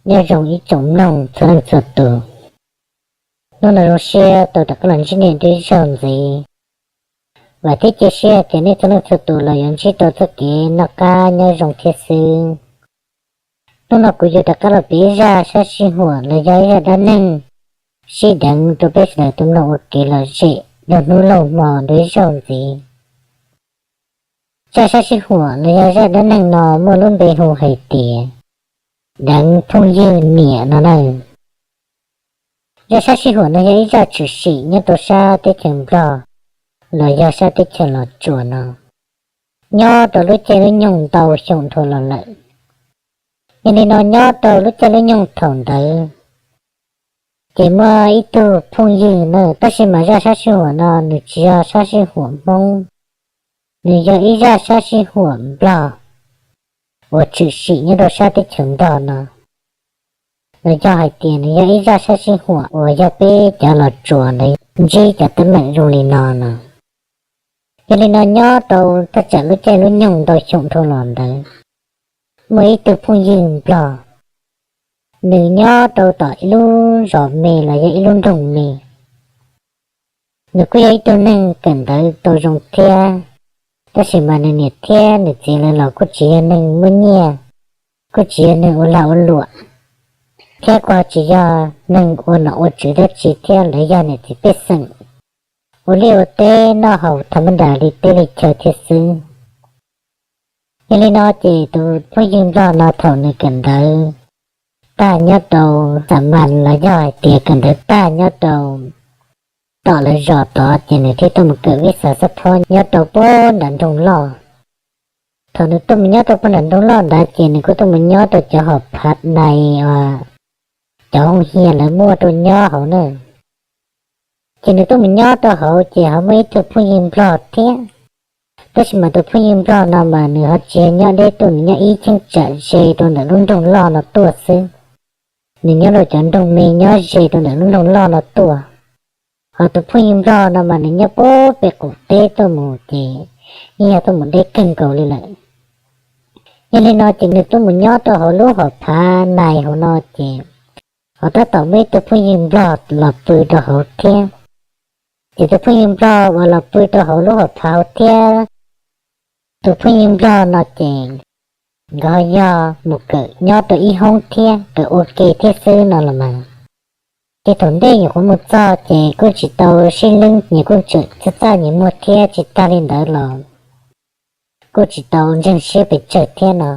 Nyob zoo ib tsoom mloog txhua leej txhua tus, hnub no zoo siab tau rov qab los ntsib nej dua ib zaug ntxiv. Vam thiab cia siab tias nej txhua leej txhua tus los yuav ntsib tau txoj kev noj qab nyob zoo thiab xwb. Hnub no kuv yuav rov qab los piav ib zaj sab sij huam los yog ib zaj dab neeg sib deev rau peb sawv daws tau mloog ua kev lom zem rau hnub lauj hmo dua ib zaug ntxiv. Zaj sab sij huam los yog zaj dab neeg no muaj lub npe hu hais tias deev phooj ywg niam no na. Zaj sab sij huam no yog ib zaj tshwm sim nyob rau sab teb chaws Nplog los yog sab teb chaws Los Tsuas no, nyob rau lub caij lub nyoog ntau xyoo dhau los lawm. Yog li no nyob rau lub caij lub nyoog thaum ntawd ces muaj ib tug phooj ywg na, tab sis mas zaj sab sij huam no nws tsis yog sab sij huam Hmoob, nws yog ib zaj sab sij huam Nplog uas tshwm sim nyob rau sab teb chaws Nplog no. Los yog hais tias nws yog ib zaj sab sij huam uas yog peb cov Los Tsuas ntawd ntsib cov teeb meem zoo li no no. Yog li no nyob rau thaj tsam lub caij lub nyoog ntau xyoo dhau los ntawd, muaj ib tug phooj ywg Nplog, nws nyob rau tom ib lub zos me los yog ib lub nroog me. Nws kuj yog ib tug neeg kawm ntawv tau zoo thiab, tab sis mas nws niam thiab nws txiv lawv los kuj tsis yog neeg muaj nyiaj, kuj tsis yog neeg ua lag ua luam, thiab kuj tsis yog neeg ua nom ua tswv dab tsi thiab, lawv yog niam txiv pej xeem ua liaj ua teb noj haus tham ma das li teb li chaw thiab xwb. Yog li no ces tus phooj ywg Nplog no thaum nws kawm ntawv tag nyob rau xam mas los yog hais tias kawm ntawv tag nyob rau tom lawv zos tod ces nws thiaj tuaj mus kawm vij xav xab phob nyob rau puag nram nroog loj. Thaum nws tuaj mus nyob rau puag nram nroog loj ntawd ces nws kuj tuaj mus nyob rau cov hom phav nais uas cov hoo hias lawv muaj rau nyob hauv na. Ces nws tuaj mus nyob rau hauv ces ho muaj ib tug phooj ywg Nplog thiab, tab sis mas tus phooj ywg Nplog no mas nws ho tsis yog nyob deb tuaj, nws nyob ib cheeb tsam ze rau ntawm lub nroog loj no tuaj xwb. Nws nyob rau cov nroog me nyob ze rau ntawm lub nroog loj no tuaj. Ho tus phooj ywg Nplog no mas nws nyob puag pem qaum teb tuaj mus ces yeej yog tuaj mus deb kawg nkaus li lawm. Yog li no ces nws tuaj mus nyob rau hauv lub hom phav nais hauv no ces ho tab tom muaj ib tug phooj ywg Nplog los pw rau hauv thiab. Ces tus phooj ywg Nplog uas los pw rau hauv lub hom phav hauv thiab tus phooj ywg Nplog no ces nkawd ho yog mus kawm nyob rau ib hoob thiab kawm ua ke thiab xwb no los mas. Ces thaum ntej nyuam qhuav mus txog ces kuj tsis tau sib hlub, nyias kuj tseem txaj txaj nyias muag thiab, tsis tag li ntawd los kuj tsis tau ntseeg siab pes tsawg thiab no.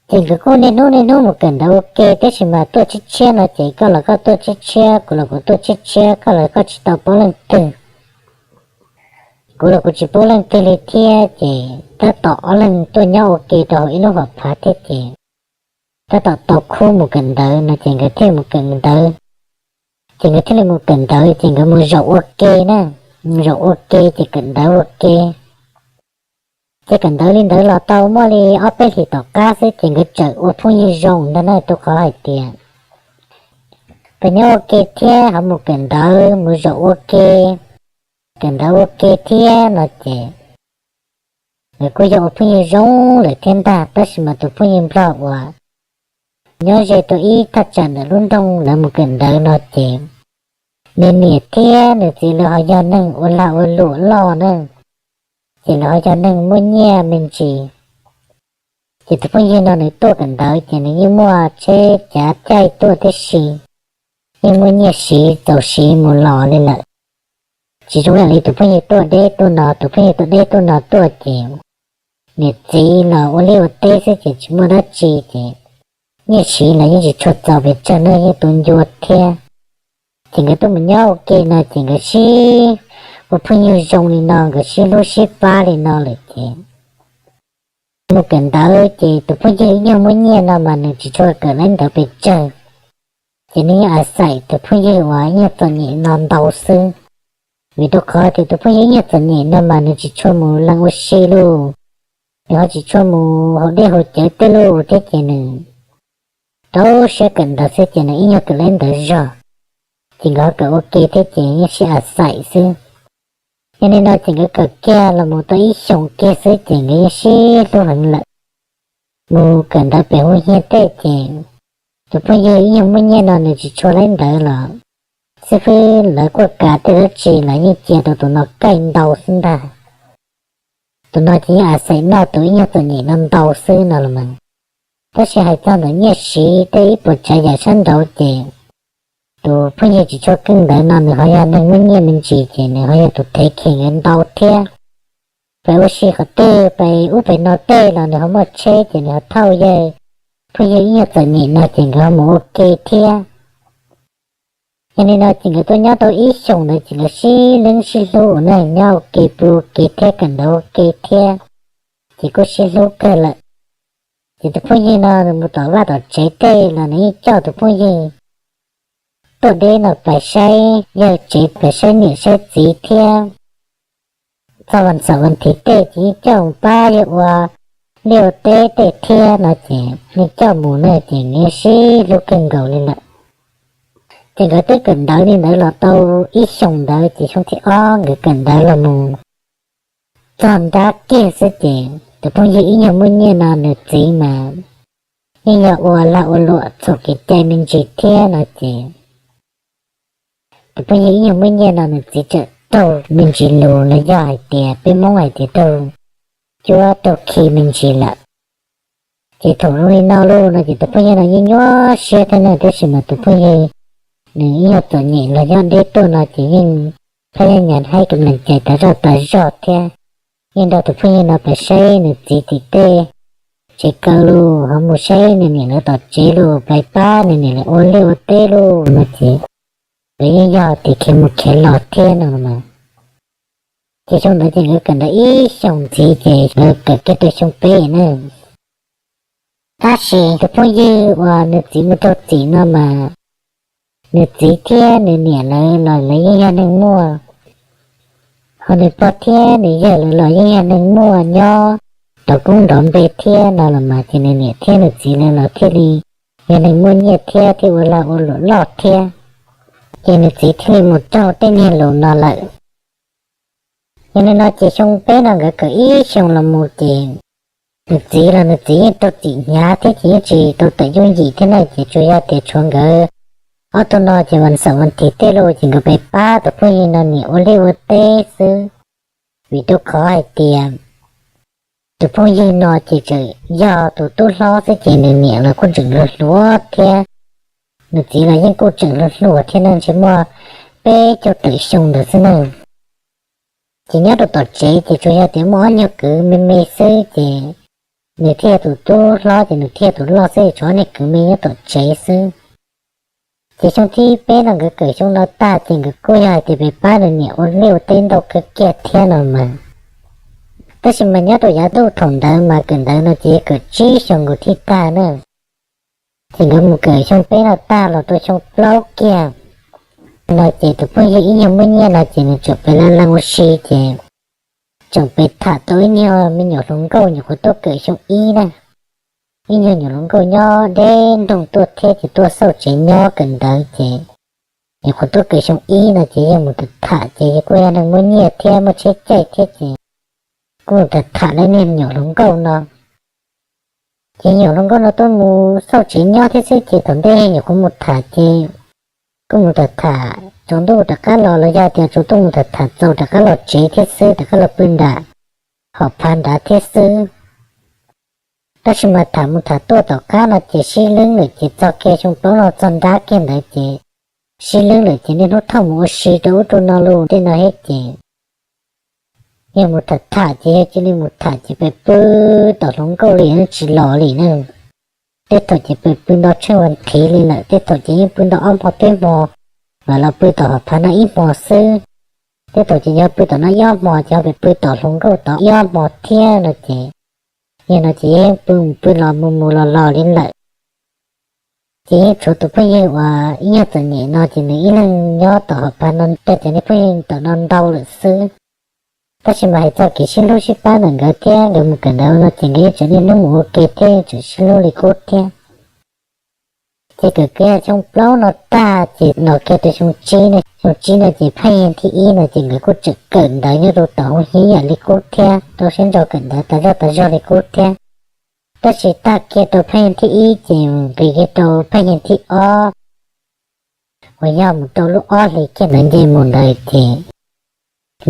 Ces nkawd kuj niaj hnub niaj hnub mus kawm ntawv ua ke, tab sis mas tuaj tshiab tshiab no ces koj los koj tuaj tshiab tshiab, kuv los kuv tuaj tshiab tshiab, koj los koj tsis tau paub leej twg, kuv los kuv tsis paub leej twg li thiab. Ces tab tom ob leeg tuaj nyob ua ke rau hauv ib lub hom phav thiab ces tab tom tau khub mus kawm ntawv no ces nkawd thiaj mus kawm ntawv. Ces nkawd thiaj li mus kawm ntawv ces nkawd mus zaum ua ke na, mus zaum ua ke ces kawm ntawv ua ke. Ces kawm ntawv li ntawd los tau muaj li ob peb hlis tom qab xwb ces nkawd txawm ua phooj ywg zoo ntag na, rau qhov hais tias nkawd nyob ua ke thiab ho mus kawm ntawv mus zaum ua ke, kawm ntawv ua ke thiab no ces nkawd kuj yog ua phooj ywg zoo lawm thiab ntag. Tab sis mas tus phooj ywg Nplog uas nyob ze rau ib thaj tsam ntawm lub nroog lawv mus kawm ntawv no ces nws niam thiab nws txiv lawv ho yog neeg ua lag ua luam loj na, ces lawv ho yog neeg muaj nyiaj me ntsis. Ces tus phooj ywg no nws tuaj kawm ntawv ces nws yeej muaj tsheb cav caij tuaj tib si, yeej muaj nyiaj siv txaus siv mus los li lawm. Tsis zoo ib yam li tus phooj ywg tuaj deb tuaj no, tus phooj ywg tuaj deb tuaj no tuaj ces niam txiv los ua liaj ua teb xwb ces tsis muaj dab tsi ces nyiaj siv los yeej tsis tshua txaus pes tsawg na, yeej tu ncua thiab. Ces nkawd tuaj mus nyob ua ke no ces nkawd sib ua phooj ywg zoo li no, nkawd sib hlub sib pab li no lawm ces mus kawm ntawv ces tus phooj ywg ib nyuag muaj nyiaj no mas nws tsis tshua kawm leej ntawv pes tsawg. Ces nws yeej a xaim tus phooj ywg uas ib nyuag txom nyem no ntau xwb, vim rau qhov tias tus phooj ywg ib nyuag txom nyem no mas nws tsis tshua mus lees ua si lauj, nws ho tsis tshua mus haus dej haus cawv tej lauj thiab ces nws rau siab kawm ntawv xwb ces nws ib nyuag kawm leej ntawv zog, ces nkawd ho kawm ua ke thiab ces yeej sib a xaim xwb. Yog li no ces nkawd kawm kiag los mus tau ib xyoos kiag xwb ces nkawd yeej sib hlub heev lawm. mus kawm ntawv pem hoo hias tej ces tus phooj ywg ib nyuag muaj nyiaj no nws tsis tshua laib ntawv los xib fwb lawv kuaj kas tej dab tsi los yeej cia rau tus no kaij ntau xwb ntag. Tus no ces yeej a xais noj tus ib nyuag txom nyem no ntau xwb no los mas. Tab sis hais txog ntawm nyiaj siv tej ib puas tsav yam sab nraud ces tus phooj ywg tsis tshua keej ntawv no nws ho yog neeg muaj nyiaj me ntsis ces nws ho yog tus thev khees nkawd ntau thiab. Pes ua si qhov twg pes ub pes no tej los nws ho muaj tsheb ces nws ho thauj yawg phooj ywg ib nyuag txom nyem no ces nkawd ho mus ua ke thiab. Yog li no ces nkawd tuaj nyob tau ib xyoos ntawd ces nkawd sib leeb sib hlub ua neej nyob ua ke pw ua ke thiab kawm ntawv ua ke thiab, ces kuj sib hlub kawg lawm. Ces tus phooj ywg no nws mus tom vaj tom tsev tej los nws yeej coj tus phooj ywg tuaj deb no pais saib yawg tsev pais saib niam saib txiv thiab. Txog vas xaum vas thiv tej ces yeej coj mus pab yawg ua liaj ua teb tej thiab no ces yeej coj mus ne ces nkawd sib hlub kawg nkaus li lawm. Ces nkawd twb kawm ntawv li ntawd los tau ib xyoos ntawd ces xyoo thib ob nkawd kawm ntawv los mus txog nrab kiag xwb ces tus phooj ywg ib nyuag muaj nyiaj no nws txiv mas yeej yog ua lag ua luam txhaum kev cai me ntsis thiab no ces tus phooj ywg ib nyuag muaj nyiaj no nws txiv txawm raug me ntsis lus los yog hais tias peb Hmoob hais tias raug cuab raug khi me ntsis lawm. Ces thaum zoo li no lauj no ces tus phooj ywg no yeej nyuaj siab thiab ne, tab sis mas tus phooj ywg nws ib nyuag txom nyem los nyob deb tuaj no ces yeej phab nyaj nyas haib kam lees cais tas zoj tas zog thiab. Yeej nrog tus phooj ywg no pais saib nws txiv tim tej tsev kaw lauj, ho mus saib nws niam lawv tom tsev lauj, pais pab nws niam lawv ua liaj ua teb lauj no ces nkawd yeej yog tias khiav mus khiav los thiab no mas. Ces xyoo ntawd ces nkawd kawm ntawv ib xyoos ntxiv ces nkawd kawm kiag rau xyoo peb na. Tab sis tus phooj ywg uas nws txiv mus raug txim no mas nws txiv thiab nws niam lawv los lawv yeej yog neeg muaj, ho nws pog thiab nws yawg lawv los yeej yog neeg muaj nyob nrov koob nrov npe thiab no los mas ces nws niam thiab nws txiv lawv los thiaj li yog neeg muaj nyiaj thiab thiaj ua lag ua luam loj thiab. Ces nws txiv thiaj li mus raug tej niag lus no lawm. Yog li no ces xyoo peb no nkawd kawm ib xyoos los mus ces nws txiv los nws txiv yeej raug txim hnyav thiab ces yeej tsis tau tawm yooj yim thiab na, ces tsuas yog tias tshuav nkawd ob tug no ces vas xaum vas thiv tej lauj ces nkawd pais pab tus phooj ywg no niam ua liaj ua teb xwb. Vim rau qhov hais tias tus phooj ywg no ces tseem yog tus tub hlob xwb ces nws niam los kuj tseem hluas hluas thiab, nws txiv los yeej kuj tseem hluas hluas thiab ne, ntshe muaj peb caug tawm xyoo ntawd xwb ne. Ces nyob rau tom tsev ces tsuas yog tias muaj ob nyuag kwv me me xwb ces nws thiaj yog tus tub hlob ces nws thiaj yog tus loj xwb, tshuav ob niag kwv me nyob tom tsev xwb. Ces xyoo thib peb no nkawd kawm xyoo no tag ces nkawd kuj yog hais tias pab nws niam ua liaj ua teb ntau kawg kiag thiab no mas. Tab sis mas nyob rau yav ntuj thaum ntawd mas kawm ntawv no ces kawm tsib xyoos nkaus thiaj tag na. Ces nkawd mus kawm xyoo peb no tag los rau xyoo plaub kiag no ces tus phooj ywg ib nyuag muaj nyiaj no ces nws tseem pes la lees ua si ces tseem pes tham tau ib nyuag me nyuam hluas nkauj nyuam qhuav tuaj kawm xyoo ib na. Ib nyuag nyuam hluas nkauj nyob deb nroog tuaj thiab ces tuaj xauj tsev nyob kawm ntawv ces nyuam qhuav tuaj kawm xyoo ib no ces yawg mus tham tham ces yawg kuj yog neeg muaj nyiaj thiab muaj tsheb caij thiab ces kuj mus tham tham lawv niag me nyuam hluas nkauj no. Ces nyuam hluas nkauj no tuaj mus xauj tsev nyob thiab xwb ces thaum ntej nyuam qhuav mus tham ces kuj mus tham tham tsaus ntuj rov qab los los yog tias tsaus ntuj mus tham tham txaus rov qab los tsev thiab xwb, rov qab los pw nram hom phav nrad thiab xwb. Tab sis mas tham mus tham tuaj tom qab no ces sib leeb lawm ces txog kiag xyoo plaub no txog nrab kiag ntawd ces sib leeb lawm ces niaj hnub thauj mus ua si rau ub rau no lus tej no thiab ces yog mus tham tham ces yog cia li mus tham ces pes pw tom hluas nkauj li tsis los li na. Tej thaum ces pes pw nto tsheej vas thiv li lawm, tej thaum ces yeej pw nto ob hmo peb hmo, mam los pw tom hom phav no ib hmo xwb. Tej thaum ces yog pw tom no ib ob hmo ces ho pes pw tom hluas nkauj tod ib ob hmo thiab no ces yog no ces yeej pw mus pw los mus mus los los li lawm. Ces yeej tshuav tus phooj ywg uas ib nyuag txom nyem no ces nws ib leeg nyob tom hom phav no rau cov niag phooj ywg tom no ntau lawm xwb. Tab sis mas hais txog kev sib hlub sib pab ntawm nkawd thiab nkawd mus kawm ntawv no ces nkawd yeej tseem niaj hnub mus ua ke thiab tseem sib hlub li qub thiab. Ces kawm kiag xyoo plaub no tag ces los kiag rau xyoo tsib, xyoo tsib no ces phaj yeeg thib ib no ces nkawd kuj tseem kawm ntawv nyob rau tom hoo hiab yam li qub thiab, rau siab ntso kawm ntawv tas zog tas zog li qub thiab. Tab sis tag kiag rau phaaj yeej thib ib ces nqis kiag rau phaaj yeej thib ob, uas yog mus rau lub ob hlis kiag ntawd nce mus ntawd ces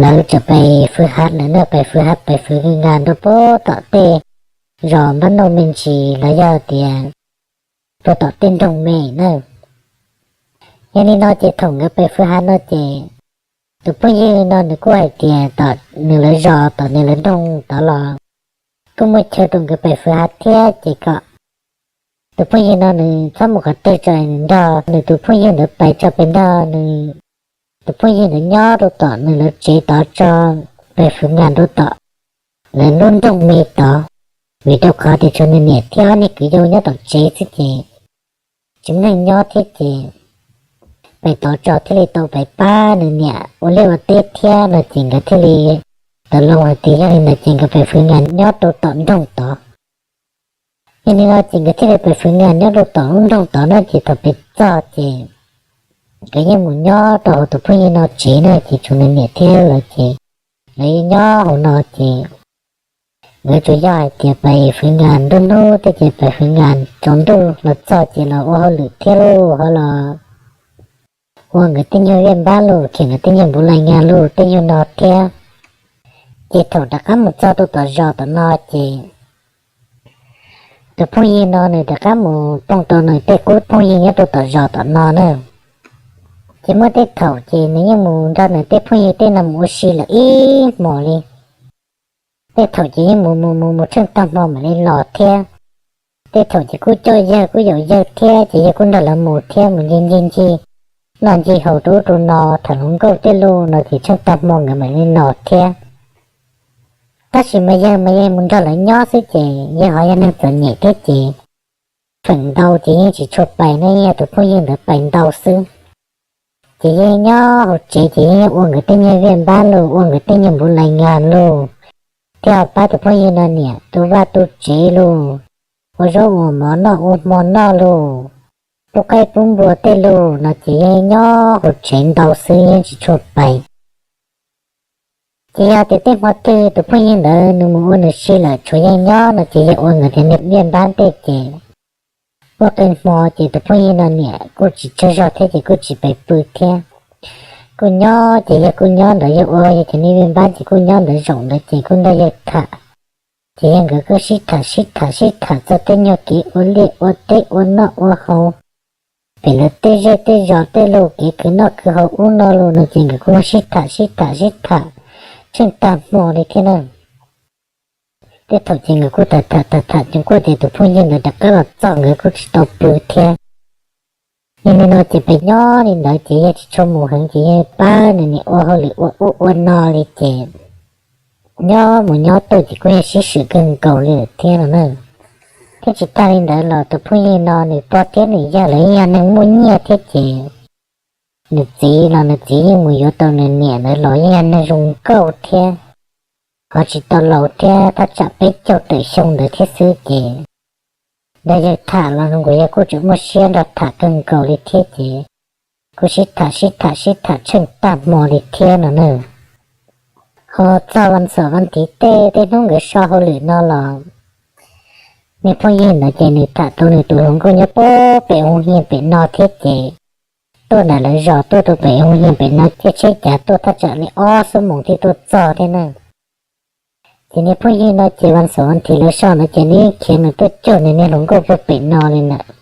lawv txawm pais fwv hav lawm na, pais fwv hav pais fwv nkag rau puag tom tej zos npab noj me ntsis los yog tias puag tom tej nroog me na. Yog li no ces thaum nkawd pais fwv hav no ces tus phooj ywg no nws kuj hais tias tom nws lawv zos tom nws lawv nroog tod los kuj muaj chaw rau nkawd pais fwv hav thiab ces kom tus phooj ywg no nws txhob mus qhov twg tso, nws nrog nws tus phooj ywg ntawd pais tso pes nrog nws tus phooj ywg ntawd nyob rau tom nws lawv tsev tod tso, pais fwv nkag rau tom lawv lub nroog me tod, vim rau qhov tias tshuav nws niam thiab ob niag kwv yau nyob tom tsev xwb ces tsis muaj neeg nyob thiab ces pais tod tso thiaj li tau pais pab nws niam ua liaj ua teb thiab no ces nkawd thiaj li tau loo hais tias yog li ntawd ces nkawd pais fwv nkag nyob rau tom nroog tod. Yog li no ces nkawd thiaj li pais fwv nkag nyob rau tom lub nroog tod na ces thaum pais txog ces nkawd yeej mus nyob rau hauv tus phooj ywg no tsev na ces tshuav nws niam thiab lawv ces lawv yeej nyob hauv no ces nkawd tsuas yog hais tias pais fwv nkag nruab hnub tej ces pais fwv nkag tsaus ntuj los txog ces los ua hauj lwm thiab lauj ho los ua nkawd tej nyuag viaj npab lauj, khiav nkawd tej nyuag npuv lais nyag lauj tej nyuag no thiab. Ces thaum rov qab mus txog rau tom zos tom no ces tus phooj ywg no nws rov qab mus pom tau nws tej qub phooj ywg nyob rau tom zos tom no na. Ces muaj tej thaum ces nws yeej mus nrog nws tej phooj ywg tej no mus ua si lawm ib hmos li. Tej thaum ces yeej mus mus mus mus tsheej tag hmo mam li los thiab. Tej thaum ces kuj coj yawg kuj yaum yawg thiab ces yawg kuj nrog lawv mus thiab, mus ncig ncig ncig noj ncig haus rau ub rau no tham hluas nkauj tej lauj no ces tsheej tag hmo nkawd mam li los thiab. Tab sis mas yawg mas yawg mus nrog lawv nyob xwb ces yawg ho yog neeg txom nyem thiab ces feem ntau ces yeej tsis tshua pais ne, yog tus phooj ywg ntawd pais ntau xwb. Ces yeej nyob hauv tsev ces yeej ua nkawd tej nyuag viaj npab lauj, ua nkawd tej nyuag npuv lais nyag lauj, thiab pab tus phooj ywg no niam tu vaj tu tsev lauj, ua zaub ua mov noj ua hmo noj lauj, pub qaib pub npua tej lauj no ces yeej nyob hauv tsev ntau xwb yeej tsis tshua pais. Ces yog tias tej hmo twg tus phooj ywg ntawd nws mus ua nws si lawm tshuav yawg nyob no ces yawg ua nkawd cov niag viaj npab tej ces muaj qee hmo ces tus phooj ywg no niam kuj tsis tsaug zog thiab ces kuj tsis pais pw thiab. Kuj nyob ces yawg kuj nyob ntawd yawg ua yawg cov niag viaj npab ces kuj nyob ntawd zaum ntawd ces kuj nrog yawg tham. Ces yawg nkawd kuj sib tham sib tham sib tham txog tej nyuag kev ua liaj ua teb ua noj ua haus, pem lawv tej zej tej zos tej lauj, kev khwv noj khwv haus ub no los no ces nkawd kuj sib tham sib tham sib tham tsheej tag hmo li thiab na. Tej thaum ces nkawd kuj tham tham tham tham ces kuj tias tus phooj ywg ntawd rov qab los txog nkawd kuj tsis tau pw thiab. Yog li no ces pem nyob li ntawd ces yawg tsis tshua mus heev ces yawg pab nws niam ua hauj lwm ua ub ua no li ces nyob mus nyob tuaj ces kuj yog sib swm kawg nkaus li lawm thiab no na. Thiab tsis tag li ntawd los tus phooj ywg no nws pog thiab nws yawg lawv yog neeg muaj nyiaj thiab ces nws txiv los nws txiv yeej mus yuav tau nws niam ntawd los yeej yog neeg zoo nkauj thiab, ho tsis tau laus thiab thaj tsam peb caug tawm xyoo ntawd thiab xwb ces nrog yawg tham los nws nkaus yawg kuj tseem muaj siab nrog tham kawg nkaus li thiab ces kuj sib tham sib tham sib tham tsheej tag hmo li thiab no na. Ho txog vas xaum vas thiv tej tej hnub nkawd so hauj lwm no los niag phooj ywg ntawd ces nws tham tau nws tus hluas nkauj nyob puag pem hoo hias pem no thiab ces tuaj ntawm lawv zos tuaj rau pem hoo hias pem no caij tsheb cav tuaj thaj tsam li ob xuab moos thiaj tuaj txog thiab na. Ces niag phooj ywg no ces vas xaum vas thiv lawv so no ces nws khiav nws tuaj cuag nws niag hluas nkauj puag pem no li ntawd.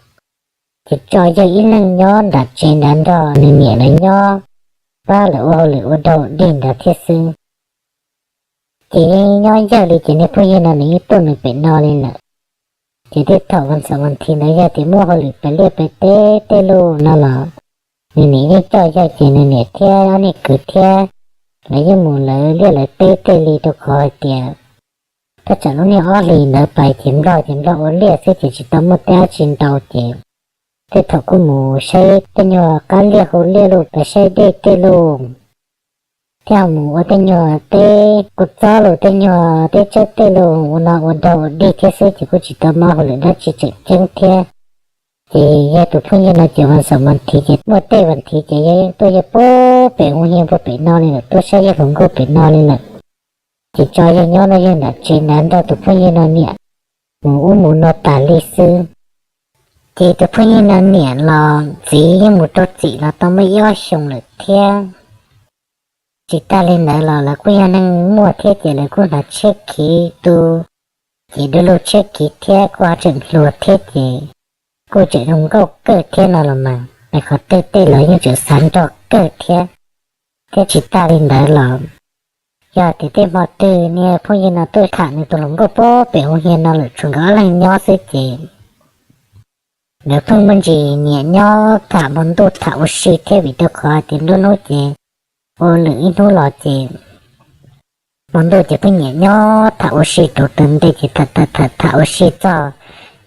Ces tso yawg ib leeg nyob nram tsev nrad nrog nws niam lawv nyob, pab lawv ua hauj lwm ua dog dig nrad thiab xwb. Ces yeej nyob yawg li ces niag phooj ywg no nws yeej tuaj nws pem no li lawm. Ces tej thaum vas xaum vas thiv ntawd yog tias muaj hauj lwm pem liaj pem teb tej lauj no los nws niam yeej coj yawg ces nws niam thiab ob niag kwv thiab lawv yeej mus lawv liaj lawv teb tej li rau qhov hais tias thaj tsam lub niag ob hlis ntawd pais ces nplog ces nplog ua liaj xwb ces tsis tau muaj tej dab tsi ntau ces tej thaum kuj mus saib tej nyuag qab liaj hau liaj lauj, pais saib dej tej lauj, thiab mus ua tej nyuag teb kua txob lauj, tej nyuag teb tsawb tej lauj, ua no ua dog ua dig thiab xwb ces kuj tsis tau muaj hauj lwm dab tsi tseem ceeb thiab. Ces yog tus phooj ywg no ces vas xaum vas thiv ces muaj tej vas thiv ces yog yeej tuaj yawg puag pem hoo hias puag pem no li lawm, tuaj saib yawg hluas nkauj pem no li lawm. Ces tso yawg nyob no yawg nram tsev nrad nrog tus phooj ywg no niam. mus ub mus no tas li xwb. Ces tus phooj ywg no niam los txiv yeej mus raug txim los tau muaj ib ob xyoos lawm thiab. Tsis tas li ntawd los lawv kuj yog neeg muaj thiab ces lawv kuj hnav tshiab khiv tu, ces du lug tshiab khiv thiab kuj ho tseem hluas thiab ces kuj tseem zoo nkauj kawg thiab no los mas, qhov twg tej los yeej tseem xav nrog kawg thiab. Thiab tsis tas li ntawd los yog tias tej hmo twg niag phooj ywg no tuaj tham nws tus hluas nkauj puag pem hoo hias no lawm tshuav nkawd ob leeg nyob xwb ces nkawd pheej muaj ntsis nyiam nyob tham hmo ntuj tham ua si thiab vim rau qhov tias nruab hnub ces ua lwm ib hnub los ces hmo ntuj ces pheej nyiam nyob tham ua si rau tag nte ces tham tham tham tham ua si txog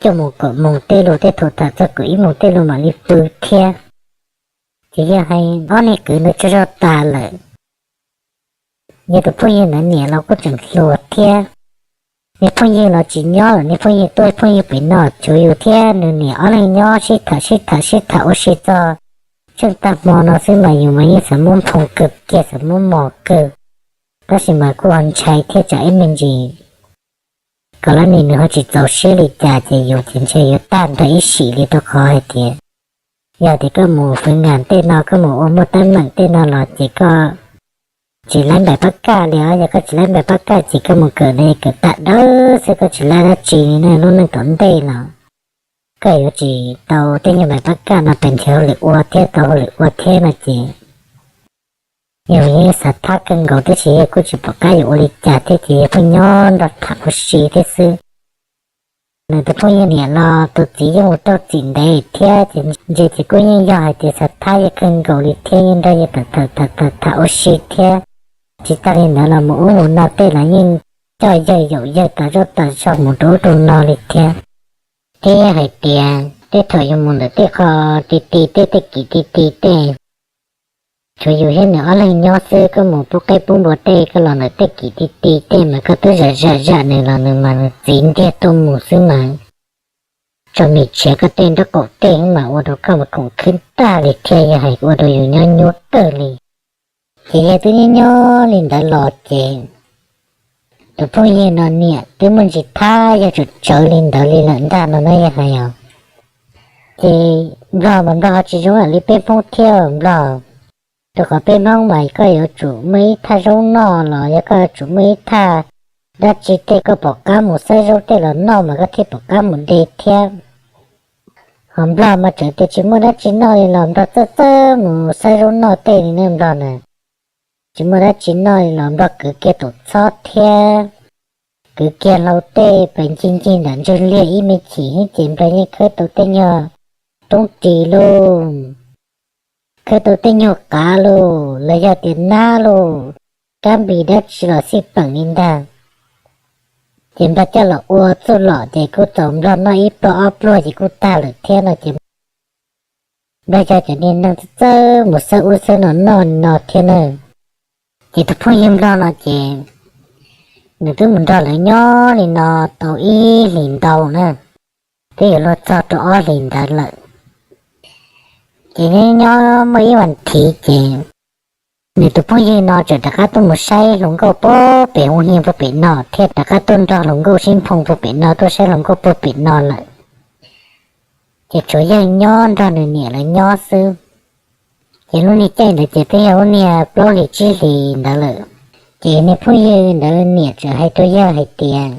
cuaj moos kaum moos tej lug, tej thaum tham txog kaum ib moos tej lug mam li pw thiab. Ces yog hais ob niag kwv ntawd tsaug zog tas lawm, yog tus phooj ywg ntawd niam los kuj tseem hluas thiab. Niag phooj ywg los tsis nyob lawm, niag phooj ywg tuaj phooj ywg pem no, tsuas yus thiab nws niam ob leeg nyob sib tham sib tham sib tham ua si txog tsheej tag hmo no xwb mas yus mas yeej xav muab nphoo kawg kiag, xav muab mos kawg. Tab sis mas kuj ho ntshai thiab tsam ib me ntsis kom lawv nim nws ho tsis txaus siab li cas ces yus ces ntshe yuav tag nrho ib sim li rau qhov hais tias yog tias koj mus fwv ngas tej no, koj mus ua muaj teeb meem tej no los ces koj tsis laib npaim pab kaj li os. Yog koj tsis laib npaim pab kaj ces koj mus kawm no kawm tag dawb xwb, koj tsis laib dab tsi li ne, lub neej tom ntej los koj yuav tsis tau tej nyuag npaim pab kaj no pes nrhiav hauj lwm ua thiab tau hauj lwm ua thiab no ces yog yeej xav thab kawg nkaus tab sis yog kuj tsis pom qab yuav ua li cas thiab ces yog pheej nyob nrog tham ua si thiab xwb. Nws tus phooj ywg niam los tus txiv yeej mus raug txim ntev thiab ces ntshe ces kuj yeej yog hais tias xav thab yawg kawg nkaus li thiab yeej nrog yawg tham tham tham ua si thiab. Tsis tas li ntawd los mus ub mus no tej los yeej coj yawg yaum yawg tas zoj tas zog mus rau ub rau no li thiab. Thiab hais tias tej thaum yus mus ntawm tej qho ti ti tej, tej kim ti ti tej, tshuav yus thiab nws ob leeg nyob xwb, koj mus pub qaib pub npua tej, koj los ntawm tej kim ti ti tej mas koj twb zam zam zam nws los nws mas nws txiv ntiag tuaj mus xwb mas tso mis tshiav koj tej nraub qaum tej mas ua rau koj mas khoom khwb tag li thiab, yog hais ua rau yus nyob nyuaj kawg li. Ces yawg twb nyob nyob li ntawd los ces tus phooj ywg no niam twb muaj ntsis thab yawg tsawv tsawv li ntawd li lawm ntag no na yawg hais os. Ces nplog mas nplog ho tsis zoo li peb Hmoob thiab nplog, rau qhov peb Hmoob mas koj yuav tsum muaj ib thaj zaub noj los yog koj yuav tsum muaj ib thaj dab tsi tej koj pom qab mus xawb zaub tej los noj mas koj thiaj pom qab mus de thiab. Ho nplog mas txawm tias tsis muaj dab tsi noj li los nplog txawj txawj mus xawb zaub noj tej li ne nplog na. Tsis muaj dab tsi noj li los nplog kwv kiag tus txhob thiab kwv kiag hlau tej pes ncig ncig ntawm ntswg liag ib me chim ces nplog yeej khawb tau tej nyuag roob ris lauj, khawb tau tej nyuag qav lauj, los yog tias nab lauj, kab npis dab tsi los xij peem li ntag. Ces nplog coj los ua txuj lom ces kuj txaus nplog noj ib pluag ob pluag ces kuj tag lawm thiab no ces nplog yog cov niag neeg txawj txawj mus xawb ub xawb no noj no thiab na. Ces tus phooj ywg nplog no ces nws twb mus nrog lawv nyob li no tau ib hlis ntau na, twb yuav luag txog rau ob hlis ntawd lawm. Ces nyob nyob muaj ib vas thiv ces nws tus phooj ywg no txawm rov qab tuaj mus saib hluas nkauj puag pem hoo hias puag pem no thiab rov qab tuaj nrog hluas nkauj sib nphoo puag pem no, tuaj saib hluas nkauj puag pem no lawm. Ces tshuav yawg nyob nrog nws niam lawv nyob xwb. Ces lub niag caij ntawd ces twb yog lub niag plaub hlis tsib hlis ntawd lawm. Ces niag phooj ywg ntawd niam txawm hais rau yawg hais tias,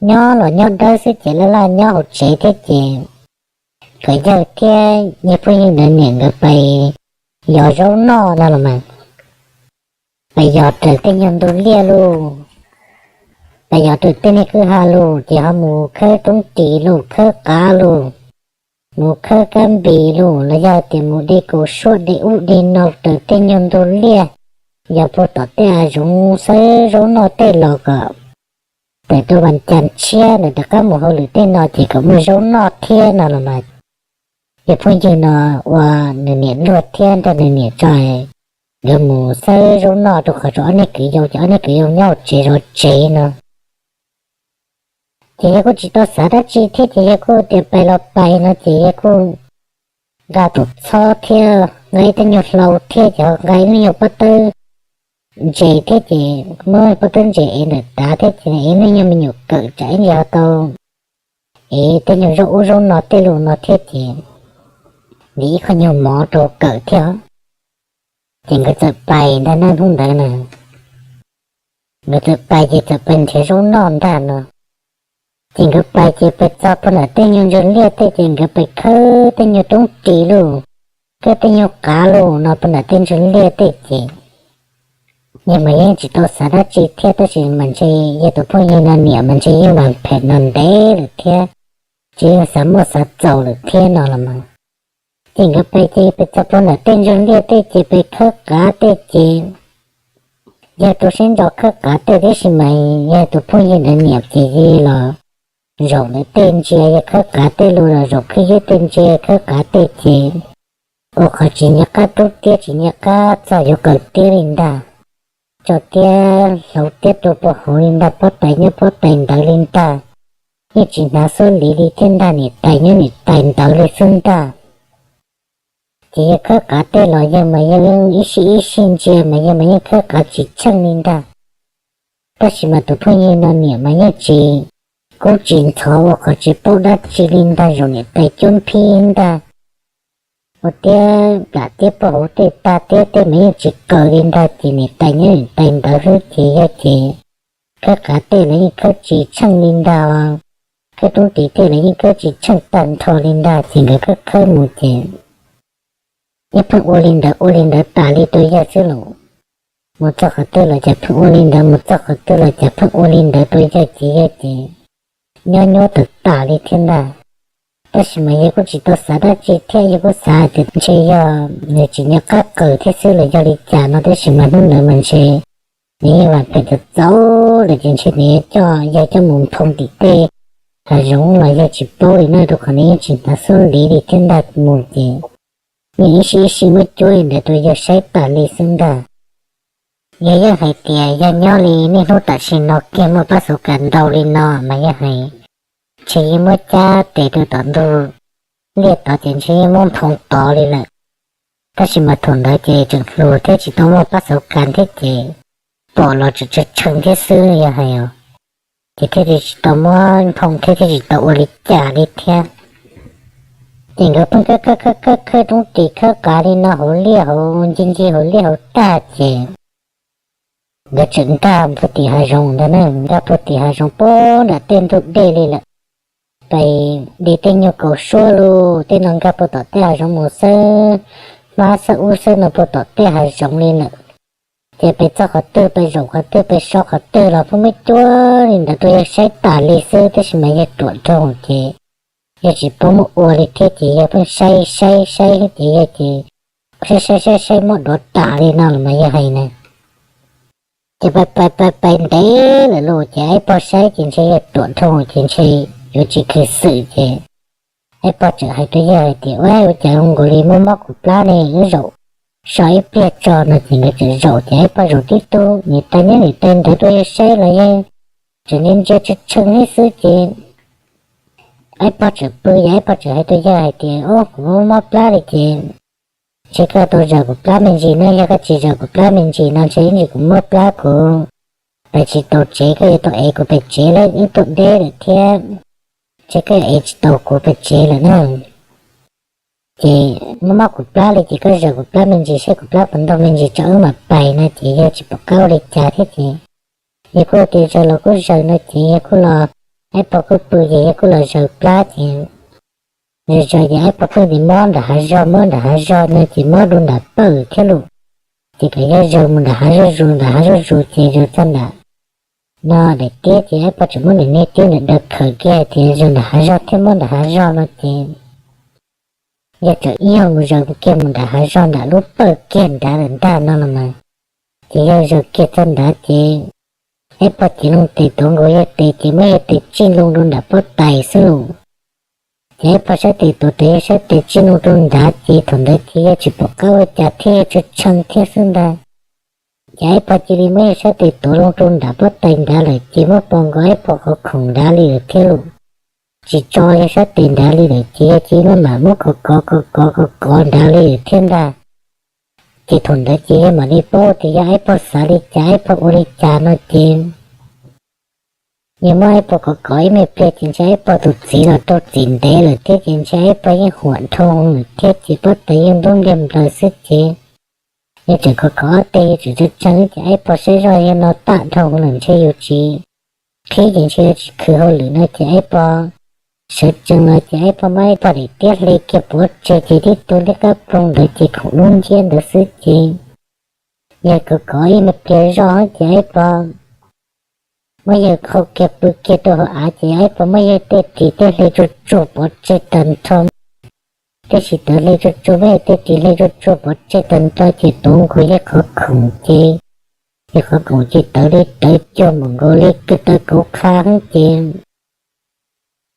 nyob los nyob dawb xwb ces laj laj nyob hauv tsev thiab ces kom yawg thiab niag phooj ywg ntawd niam nkawd pais yos zaub noj no los mas, pais yos raws tej nyuag ntug liaj lauj, pais yos raws tej niag kwj ha lauj, ces ho mus khawb roob ris lauj, khawb qav lauj, mus khawb kab npis lauj, los yog tias mus de kaus suab de ub de no raws tej nyuag ntug liaj, yog puag tom tej hav zoov xawb zaub noj tej los kom tawm rau vas cas tshiab ntawd rov qab mus hauj lwm tej no ces kom muaj zaub noj thiab no los mas. Yog phooj ywg no ua nws niam luag thiab nrog nws niam tso nkawd mus xawb zaub noj rau qhov tso ob niag kwv yau ces ob niag kwv yau nyob hauv tsev zov tsev no. Ces yawg kuj tsis tau xav dab tsi thiab ces yawg kuj tias pais los pais no ces yawg kuj nqa tus txhob thiab nqa ib tej nyuag hlau thiab ces ho nqa ib lub nyuag pob tawb ntses thiab ces muab pob tawb ntses ev ntawm tav thiab ces ev lub nyuag me nyuam kawm tsam ib ntsis ho tau ev tej nyuag zaub ub zaub no tej lus no thiab ces ntim ib qho nyuag mov rau kawm thiab. Ces nkawd txawm pais ntag na hnub ntawd na. Nkawd txawm pais ces txawm pais nrhiav zaub noj ntag no. Ces nkawd pais ces pais txog puag nram tej nyuag ntsuag liaj tej ces nkawd pais khawb tej nyuag roob ris lauj, khawb tej nyuag qav lauj no puag nram tej ntsuag liaj tej ces yawg mas yeej tsis tau xav dab tsi thiab tab sis mas ntshe yawg tus phooj ywg no niam mas ntshe yeej vam phem no ntev lawm thiab, tsis yeej xav muaj xav txaus lawm thiab no los mas. Ces nkawd pais ces pais txog puag nram tej ntsuag liaj tej ces pais khawb qav tej ces yawg tu siab ntso khawb qav tej tab sis mas yawg tus phooj ywg ntawd niam ces los zaum ntawm tej ntsia, yawg khawb qav tej lus los zaum khwb yub tej ntsia khawb qav tej ces ua qhov tsis nco qab rub tiab tsis nco qab txog yuav kaw tiab li ntag. Tso tiab hlauv tiab rau puag hauv li ntag, pob tais nyob pob tais ntawd li ntag. Yeej tsis hnav xuab liv li thiab ntag, niam tais nyob niam tais ntawd li xwb ntag. Ces yawg khawb qav tej los yawg mas yawg ib sij ib sij ntsia mas yawg mas yeej khawb qav tsis tsheej li ntag. Tab sis mas tus phooj ywg no niam mas yeej tsis kub tsis ntxhov ua qhov tsis paub dab tsi li ntag, zaum niam tais cuab nphib ntag. Ua tiab plam tiab puag hauv tej tag tiab tej mas yeej tsis kaw li ntag ces niam tais nyob niam tais ntawd xwb ces yog ces khawb qav tej los yeej khawb tsis tsheej li ntag, khawb roob ris tej los yeej khawb tsis tsheej tag nrho li ntag ces nkawd khawb khawb mus ces yeej pheej ua li ntawd ua li ntawd tas li rau yawg xwb los. Mus txog qhov twg los cas pheej ua li ntawd, mus txog qhov twg los cas pheej ua li ntawd rau yawg ces yawg ces nyob nyuaj tawm tas li thiab ntag. Tab sis mas yawg kuj tsis tau xav dab tsi thiab, yawg kuj xav tias ntshe yog nws tsis nco qab kaw thiab xwb los yog li cas no, tab sis mas hnub ntawd mas ntshe nws yeej vam phem txaus txaus lawm ces ntshe nws yuav coj yawg coj mus nphoo tim tej hav zoov los yawg tsis paub li na, rau qhov nws yeej tsis hnav xuab liv li thiab ntag mus ces yeej ib sij ib sij muab cuab li ntawd rau yawg saib tas li xwb ntag. Yawg yeej hais tias yog nyob li niaj hnub tam sim no kiag muaj pab xauv kas ntau li no mas yawg hais ntshe yeej muab cab tes rau tom ntug liaj tod ces ntshe yeej muab nphoo tod li lawm. Tab sis mas thaum ntawd ces tseem hluas thiab tsis tau muaj pab xauv kas thiab ces pom los tseem tshee tshee thiab xwb yawg hais os. Ces thiaj li tsis tau muab nphoo thiab thiaj tsis tau ua li cas li thiab. Ces nkawd pheej khawb khawb khawb khawb khawb roob ris khawb qav li no hauv liaj hauv ncig ncig hauv liaj hauv tag ces nkawd tseem nkag puag tim hav zoov ntag na, nkag puag tim hav zoov puag nram tej ntug dej li lawm. Pais de tej nyuag kaus suab lug tej no nkag puag tom tej hav zoov mus xwb, hmab xwb ub xwb no puag tom tej hav zoov li lawm. Ces pais txog qhov twg pais zaum qhov twg pais so qhov twg los pheej muab cuab li ntawd rau yawg saib tas li xwb, tab sis mas yawg ruam dhau ces yawg tsis paub muab ua li thiab ces yawg pheej saib saib saib ces yawg ces saib saib saib saib muab duav tas li no los mas yawg hais na. Ces pais pais pais pais ntev lawm lauj ces ib pog saib ces ntshe yawg ruam dhau ces ntshe yuav tsis khwv xwm ces ib pog txawm hais rau yawg hais tias, Ua, ua cas zoo nkaus li muaj mob kuv plab ne, wb zaum so ib pliag tso no. Ces nkawd txawm zaum ces ib pog zaum tib tug niam tais neb niam tais ntawd rau yawg saib los yawg tseem ntsia ntsia tshee tshee thiab xwb ces ib pog txawm pw, yog ib pog txawm hais rau yawg hais tias, Ub, kuv muaj mob plab li ces ntshe koj tau zaws kuv plab me ntsis na, yog koj tsis zaws kuv plab me ntsis no ntshe ib ntsis kuv mob plab kuv pais tsis tau tsev, koj yuav tau ev kuv pais tsev lawm, wb tuaj deb lawm thiab, ntshe koj yuav ev tsis tau kuv pais tsev lawm na. Ces muaj mob kuv plab li ces koj zaws kuv plab me ntsis saib kuv plab puas ntog me ntsis tso wb mam pais no. Ces yawg tsis pom qab ua li cas thiab ces yawg kuj tias zaws los kuj zaws no ces yawg kuj los, ib pog kuj pw ces yawg kuj los zaws plab ces zaws zaws ces ib pog pheej tias mob nram hav zog mob nram hav zog no ces mob dua nram pawg thiab lauj. Ces kom yawg zaws mus nram hav zog zus nram hav zog zus ces zaws txog nram no daim tiab ces ib pog tseem muab nws niag tiab ntawm daws khawm kiag hais tias zaws nram hav zog thiab mob nram hav zog no ces yawg txawm ib yog mus zaws kiag mus nram hav zog nram lub pawg kiag nrad lawm ntag no los mas. Ces yawg zaws kiag txog nrad ces ib pog cev loo tes tuav nkaus yawg tes ces muab yawg tes tsij loo rau nram pob tais xwb lauj. Ces ib pog saib tes tuav tes yawg saib tes tsij loo rau nrad ces thaum ntawd ces yawg tsis pom qab ua cas thiab yawg tshee tshee thiab xwb ntag. Ces ib pog cia li muab yawg saib tes tuav loo rau nram pob tais nrad lawm ces muab pos nkaus ib pog qhov khoom nrad li lawm thiab lauj. Tsis tso yawg saib tes nrad li lawm ces yawg cia li maj mam muab kov kov kov kov kov kov nrad li lawm thiab ntag. Ces thaum ntawd ces yawg mam li paub tias yog Aib Pog xav li cas, Aib Pog ua li cas no ces yawg muab Aib Pog kov kov ib me pliag ces ntshe Aib Pog tus txiv los raug txim ntev lawm thiab ces ntshe Aib Pog yeej huam dhau lawm thiab ces pob tais yeej ntub npliag nplaws xwb ces yawg tseem kov kov ob teg, yawg tseem tsa tsa ces Aib Pog saib zoj yawg no tag dhau lawm, ntshe yus tsis qhib ces ntshe yog tsis khwv hauj lwm no ces Aib Pog sawv tsees los ces Aib Pog muab Aib Pog daim tiab hle kiag pov tseg ces tib tug liab kab ploog ntawd ces khoom lub nciab ntawd xwb ces yawg kov kov ib me pliag zoj ces Aib Pog muab yawg qhau kiag pw kiag rau hauv av ces Aib Pog muab yawg tej ris tej hle tsuag tsuag pov tseg tag nrho. Tej ris tawv hle tsuag tsuag, muab yawg tej ris hle tsuag tsuag pov tseg tag nrho ces tuav nkaus yawg qhov khoom ces yawg qhov khoom ces tawv li tawv cuag npaum nkaus li kawg tawv kauv qha xwb ces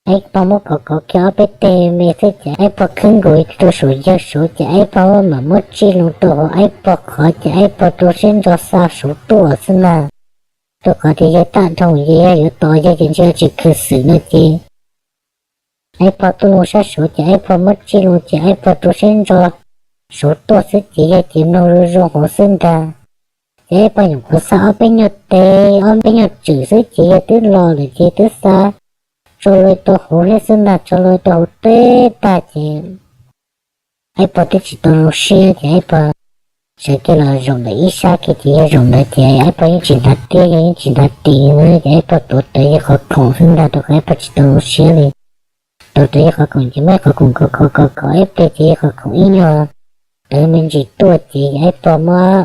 Aib Pog muab kov kov kiag ob peb teg me xwb ces Aib Pog khwb nkaus rau saum yawg saud ces Aib Pog mam muab tsij loo rau hauv Aib Pog qhov ces Aib Pog rau siab ntso xa saud tuaj xwb ntag. Rau qhov tias yawg tag dhau ces yog yuav tos yawg ces ntshe tsis khwv xwm no ces Aib Pog tuaj loo sab saud ces Aib Pog muab tsij loo ces Aib Pog rau siab ntso saud tuaj xwb ces yawg ces mloog zoo zoo hauv xwb ntag. Ces Aib Pog nyuam qhuav xa ob peb nyuag teg ob peb nyuag tswm xwb ces yawg twb los lawm ces twb xa tso loo rau hauv thiab xwb ntag, tso loo rau hauv teb tag ces Aib Pog twb tsis tau zoo siab ces Aib Pog sawv kiag los zaum ntawm ib sab kiag ces yawg zaum ntawd ces Aib Pog yeej tsis hnav tiab, yawg yeej tsis hnav ris na ces Aib Pog tuav rawv yawg qhov khoom xwb ntag rau qhov Aib Pog tsis tau zoo siab li. Tuav rawv yawg qhov khoom ces muab yawg qhov khoom kov kov kov kov ib pliag ces yawg qhov khoom ib nyuag rawv me ntsis tuaj ces Aib Pog muab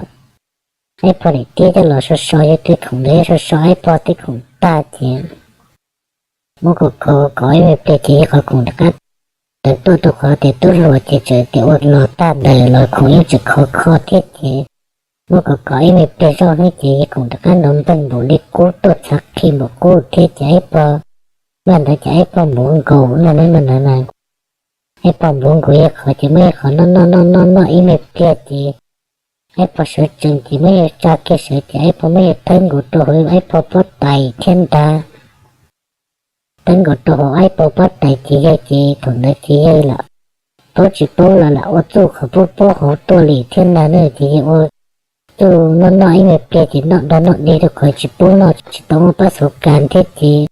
Aib Pog daim tiab coj los so so yawg tej khoom ntawd, so so Aib Pog tej khoom tag ces muab kov kov kov ib me pliag ces yawg qhov khoom rov qab rawv tuaj rau qhov tias tub hluas ces txawm tias ua los tag ntawd los khoom yeej tseem khov kho thiab ces muab kov kov ib me pliag zoj xwb ces yawg khoom rov qab nrov npeeg npaum li qub tuaj txhav qhi npaum qub thiab ces Aib Pog, npaum ntawd ces Aib Pog npuav nkaus no na, Aib Pog npuav nkaus yawg qhov ces muab yawg qhov noj noj noj noj noj ib me pliag ces Aib Pog sawv tsees ces muab yawg tsa kiag sawv ces Aib Pog muab yawg thawb nkaus rau hauv Aib Pog pob tais thiab ntag. Thawb nkaus rau hauv Aib Pog pob tais ces yawg ces thaum ntawd ces yawg lam paub tsis paub los lam ua txuj qhov paub paub hauv tuaj li thiab ntag na ces yawg ua txuj noj noj ib me pliag ces noj dog noj dig rau qhov tsis paub noj tsis tau muaj pab xauv kas thiab ces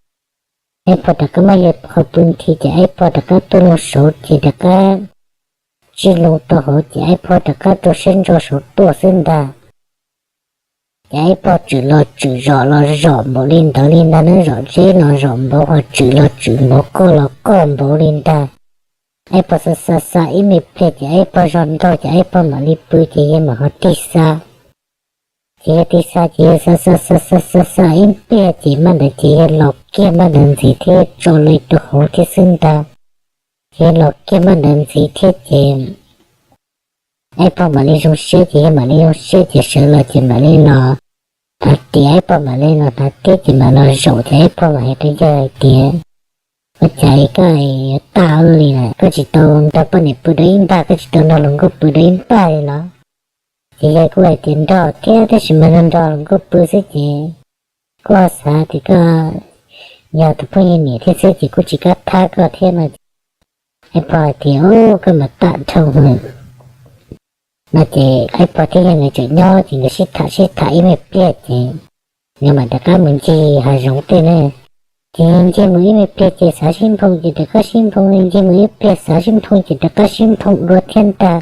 Aib Pog rov qab muab yawg qhov pw nthi ces Aib Pog rov qab tuaj loo saud ces rov qab tsij loo rau hauv ces Aib Pog rov qab rau siab ntso saud tuaj xwb ntag. Ces Aib Pog tswm los tswm zom los zom npaum li ntawd li ntag na, zom zeb los zom npaum ho tswm los tswm npaum qoj los qoj npaum li ntag. Aib Pog xa xa xa ib me pliag ces Aib Pog zog nraug ces Aib Pog mam li pw ces yawg mam ho tig xa. Ces yawg tig xa ces yawg xa xa xa xa xa xa ib pliag ces maj ntawd ces yawg los kiag maj ntawd ntxiv thiab tso loo rau hauv thiab xwb ntag. Ces yawg los kiag maj ntawd ntxiv thiab ces Aib Pog mam li zoo siab ces yawg mam li zoo siab ces sawv los ces mam li los hnav ris, Aib Pog mam li los hnav tiab ces mam los zaum ces Aib Pog mam hais rau yawg hais tias, ua cas koj yuav tag ua luaj li lawm, koj tsis tau nrog poj niam pw dua ib npaj, koj tsis tau nrog hluas nkauj pw dua ib npaj li los? Ces yawg kuj hais tias nrog thiab tab sis mas nrog hluas nkauj pw xwb ces kuj xav tias koj yog tus phooj ywg niam thiab xwb ces kuj tsis kam thab koj thiab no. Aib Pog hais tias, ub, koj mas tag dhau lawm no ces Aib Pog thiab yawg nkawd tseem nyob ces nkawd sib tham sib tham ib me pliag ces nkawd mam rov qab mus ncig hav zoov tej na. Ces ncig mus ib me pliag ces xav sib nphoo ces rov qab sib nphoo, ncig mus ib pliag xav sib nphoo ces rov qab sib nphoo dua thiab ntag.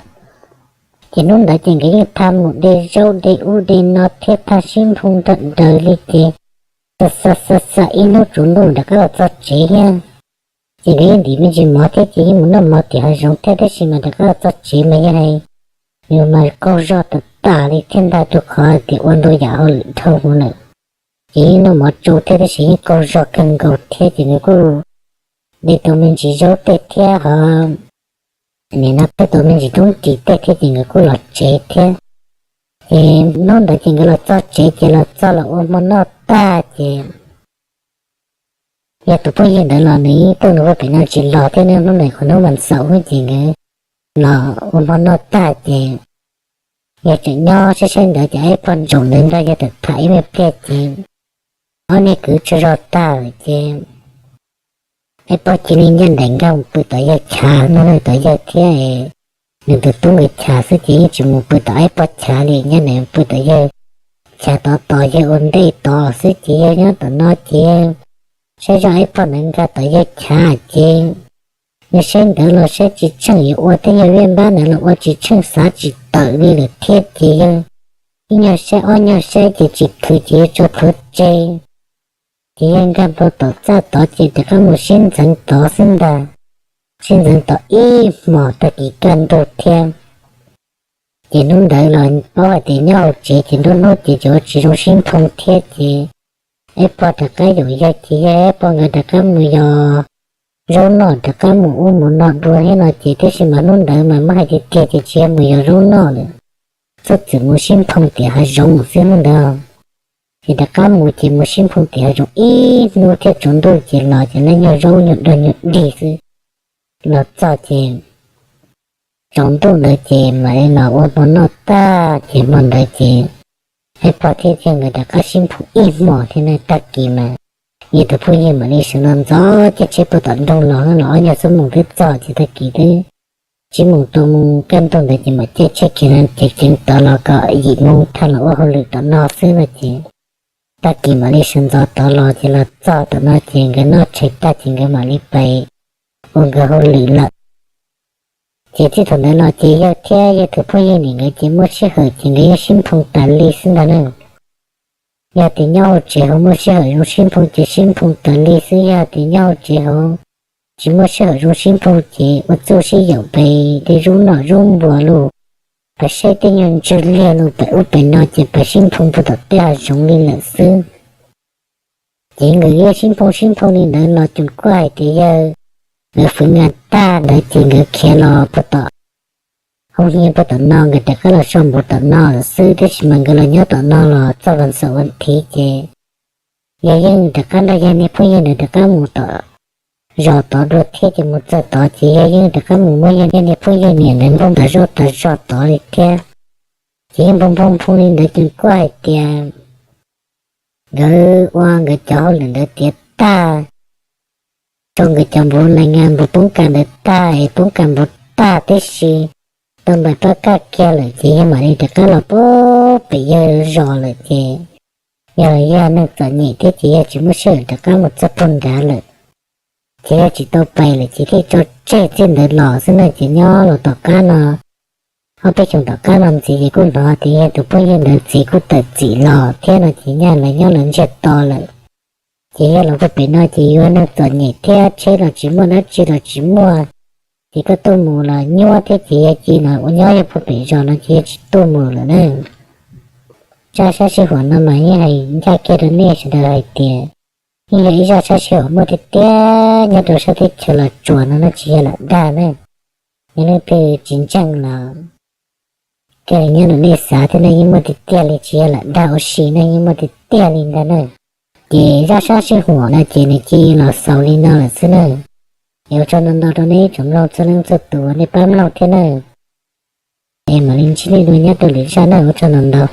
Ces hnub ntawd ces nkawd yeej tham mus de zaub de ub de no thiab tham sib nphoo nrog daws li ces xa xa xa xa ib hnub tsaus ntuj rov qab los txog tsev thiab. Ces nkawd yeej ntim me ntsis mov thiab ces yeej mus noj mov tim hav zoov thiab tab sis mas rov qab los txog tsev mas yawg hais, yawg mas qaug zog tas tas li thiab ntag rau qhov tias ua ntau yam hauj lwm dhau lawm. Ces yeej noj mov tsau thiab tab sis yeej qaug zog kawg nkaus thiab ces nkawd kuj de tau me ntsis zaub tej thiab ho nim no qhib tau me ntsis roob ris tej thiab ces nkawd kuj los tsev thiab. Ces hnub ntawd ces nkawd los txog tsev ces los txog los ua hmo noj tag ces yog tus phooj ywg ntawd los nws yeej tuaj nws ua pem no tsis los thiab ne, hnub ntawd qhov hnub mas xaum ces nkawd los ua hmo noj tag ces yawg tseem nyob saib saib ntawd ces Aib Pog ntsoom ntawd nrog yawg tham tham ib me pliag ces ob niag kwv tsaug zog tag lawm ces Aib Pog cia li ncaj nraim nkag mus pw tom yawg chav no, tom yawg thiab nws tus tub nkawd chav xwb ces yeej tsis mus pw tom Aib Pog chav li, nyob nws pw tom yawg chav tod tos yawg ua ntej tod xwb ces yawg nyob tom no ces saib zoj Aib Pog ntawd nkag tom yawg chav ces yawg saib ntawd los saib tsis tsheej, yuav ua tej nyuag viaj npab ntawd los ua tsis tsheej, xav tsis tawm li lawm thiab ces yawg ib nyuag saib ob nyuag saib ces tsis khwv ces yawg tso plhuav tseg. Ces yawg nkag nplo tom txaj tod ces rov qab mus sib ntxeev tod xwb ntag. Sib ntxeev tod ib hmos tag kis kaj ntug thiab. Ces hnub ntawd los paub hais tias nyob hauv tsev ces nruab hnub ces tseem ua tsis zoo sib nphoo thiab ces Aib Pog rov qab yaum yawg ces yawg Aib Pog nkawd rov qab mus yos zaub noj, rov qab mus ub mus no dua thiab no ces, tiam sis mas hnub ntawd mas muab hais tiag tiag ces tsis yog mus yos zaub noj lawm, txhob txwm mus sib nphoo tim hav zoov xwb hnub ntawd. Ces rov qab mus ces mus sib nphoo tim hav zoov ib hnub thiab tsaus ntuj ces los ces lawv nyuag zaub nyuag dog nyuag dig xwb. Los txog ces tsaus ntuj ntawd ces mam li los ua hmo noj tag ces hmo ntawd ces Aib Pog thiab yawg nkawd rov qab sib nphoo ib hmos thiab ne. Tag kis mas yawg tus phooj ywg mam li sawv ntxov ntxov caij tsheb puag tom nroog los, los ob nyuag xuab moos twb txog ces tag kis twb tsib moos tau mus kaj ntug ntawd ces mam caij tsheb khiav ceev ceev tod los kom yim moo tag los ua hauj lwm tom no xwb no ces tag kis mam li sawv ntxov tod los ces los txog tom no ces nkawd noj tshais tag ces nkawd mam li pais ua nkawd hauj lwm lawm. Ces txij thaum ntawd los ces yawg thiab yawg tus phooj ywg nim nkawd ces muaj sij hawm ces nkawd yeej sib nphoo tas li xwb ntag na. Yog tias nyob hauv tsev hauv muaj sij hawm zoo sib nphoo ces sib nphoo tas li xwb, yog tias nyob hauv tsev hauv tsis muaj sij hawm zoo sib nphoo ces ua txuj sib yaum pes tej zaub noj zaub npua los, pes saib tej nyuag ntswg liag los pes ub pes no ces pes sib nphoo puag tom tej hav zoov li lawm xwb. Ces nkawd yeej sib nphoo sib nphoo li ntawd los cuag kuj hais tias yawg nkawd fwv ngas tag ntawd ces nkawd khiav los puag tom hauv hiab puag tom no, nkawd rov qab los so npuv tom no lawm xwb, tiam sis mas nkawd los nyob tom no los txog vas xaum vas thiv ces yawg yeej rov qab nrog yawg niag phooj ywg ntawd rov qab mus tom zos tod dua thiab ces mus txog tod ces yawg yeej rov qab mus muab yawg niag phooj ywg niam ntawd nphoo tas zoj tas zog tod li thiab. Ces yeej nphoo nphoo nphoo li ntawd ces kuj hais tias nkawd ua nkawd cov hauj lwm ntawd tiav tag, rau nkawd cov npuv lais ngas npuv poob kas ntawd tag es poob kas npuv tag tib si, tau npais pab kaj kiag lawm ces yawg mam li rov qab los puag pem yawg zos lawm ces yawg los yog neeg txom nyem thiab ces yawg tsis muaj sij hawm rov qab mus txog puag nrad lawm. Ces yawg tsis tau pais lawm ces thiaj tso tseg txij ntawd los xwb na. Ces nyob los tom qab no, ob peb xyoos tom qab no ntxiv ces kuj hnov tias yawg tus phooj ywg ntawd txiv kuj tawm txim los thiab no ces nyaj lawv nyob lawv ntsiag to lawm. Ces yawg los puag pem no ces yus neeg txom nyem thiab tsheb los tsis muaj dab tsi los tsis muaj, ces koj tuaj mus los nyuaj thiab ces yawg cia li ua nyob yawg puag pem zos no ces yawg tsis tuaj mus lawm na. Zaj sab sij huam no mas yeej hais ncaj kiag rau nej sawv daws hais tias yeej yog ib zaj sab sij huam muaj tiag tiag nyob rau sab teb chaws Los Tsuas no na, tsis yog lam dag na. Yog leej twg tsis ntseeg los kawg nyob rau nej xav thiab na, yeej muaj tiag tiag li, tsis yog lam dag ua si na, yeej muaj tiag tiag li ntag na. Ces zaj sab sij huam no ces nws cia li los xaus li no lawm xwb na. Es ua tsaug ntau ntau rau nej tsoom mloog txhua leej txhua tus uas nej pab mloog thiab na. Es mam li ntsib nej dua nyob rau lwm zaj na, ua tsaug ntau ntau.